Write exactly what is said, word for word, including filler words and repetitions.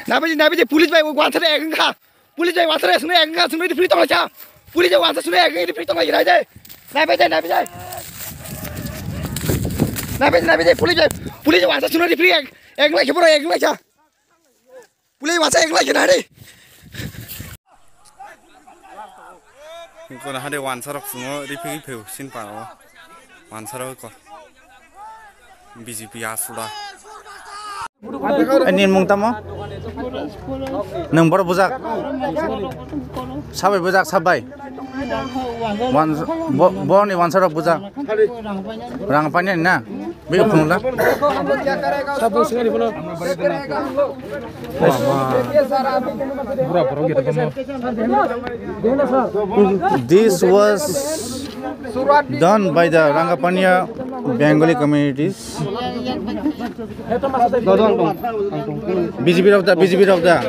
Nabi, nabi, police bai wansa de ekha. Police bai wansa de sunu ekha, sunu di free tong cha. Police bai wansa sunu ekha di free tong lai rai de. Nabi de, nabi de. Nabi, nabi de, police bai, police bai wansa sunu di free ek, ekha boro ekha cha. Pulai wacha ekla kena re. Kono hade wansarok sungo ripi ripi sin paro. Wansarok ko. B J P asura. Ani mung tamo? Nang boro bujak. Sabai bujak sabai. Wan bo, boni wansarok bujak. Rang pani na. Bego phunula. This was done by the Rangapania Bengali communities. B J P of the, B J P of the.